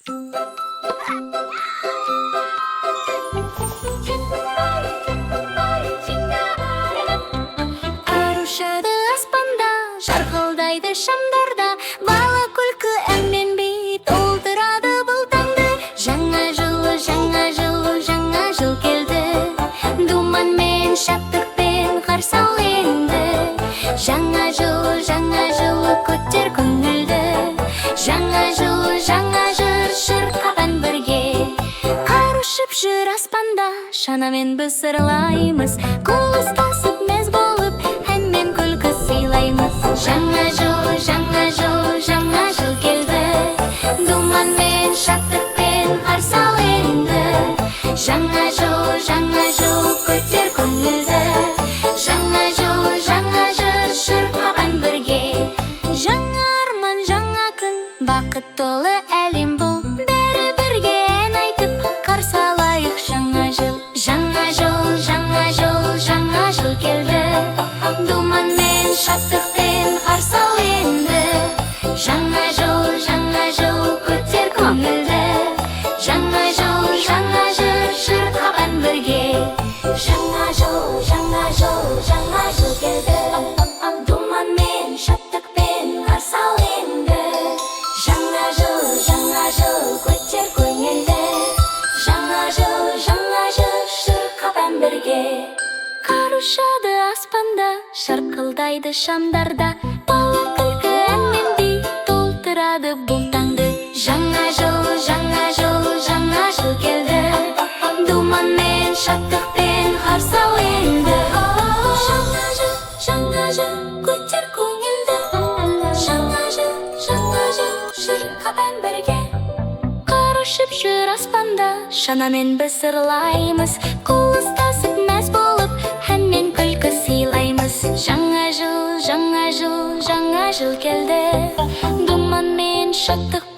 Қар ұшады аспанда, жарқылдайды шамдарда. Бала күлкі, ән мен би толтырады бұл таңды. Жаңа жыл, жаңа жыл, жаңа жыл келді. Думанмен, шаттықпен қарсы ал енді. Жаңа жыл, жаңа жыл, көтер көңілді. Жаңа жыл, жаңа жыр, шырқап ән бірге. Қар ұшып жүр аспанда, шанамен біз сырлаймыз. Қол ұстасып, мәз болып, ән мен күлкі сыйлаймыз. Жаңа жыл, жаңа жыл, жаңа жыл келді. Думанмен, шаттықпен қарсы ал енді. Жаңа жыл, жаңа жыл, көтер көңілді. Жаңа жыл, жаңа жыр, шырқап ән бірге. Жаңа арман, жаңа күн, бақыт толы әлем бұл. Бәрі бірге ән айтып, қарсы алайық жаңа жыл. Жаңа жыл, жаңа жыл, жаңа жыл келді. Думанмен, шаттықпен қарсы ал енді. Жаңа жыл, жаңа жыл, көтер көңілді. Жаңа жыл, жаңа жыр, шырқап ән бірге. Жаңа жыл, жаңа жыл, жаңа жыл келді. Думанмен, шаттықпен қарсы ал енді. Жаңа жыл, жаңа жыл, көтер көңілді. Жаңа жыл, жаңа жыр, шырқап ән бірге. Қар ұшады аспанда, жарқылдайды шамдарда. Бала күлкі, ән мен би толтырады бұл таңды. Жаңа жыл, жаңа жыл, жаңа жыл келді. Думанмен, шаттықпен қарсы ал енді. Жаңа жыл, жаңа жыл, көтер көңілді. Жаңа жыл, жаңа жыл, шырқап ән бірге. Қар ұшып жүр аспанда, шанамен біз сырлаймыз. Қол ұстасып, мәз болып, ән мен күлкі сыйлаймыз. Жаңа жыл, жаңа жыл, жаңа жыл келді. Думанмен, шаттықпен.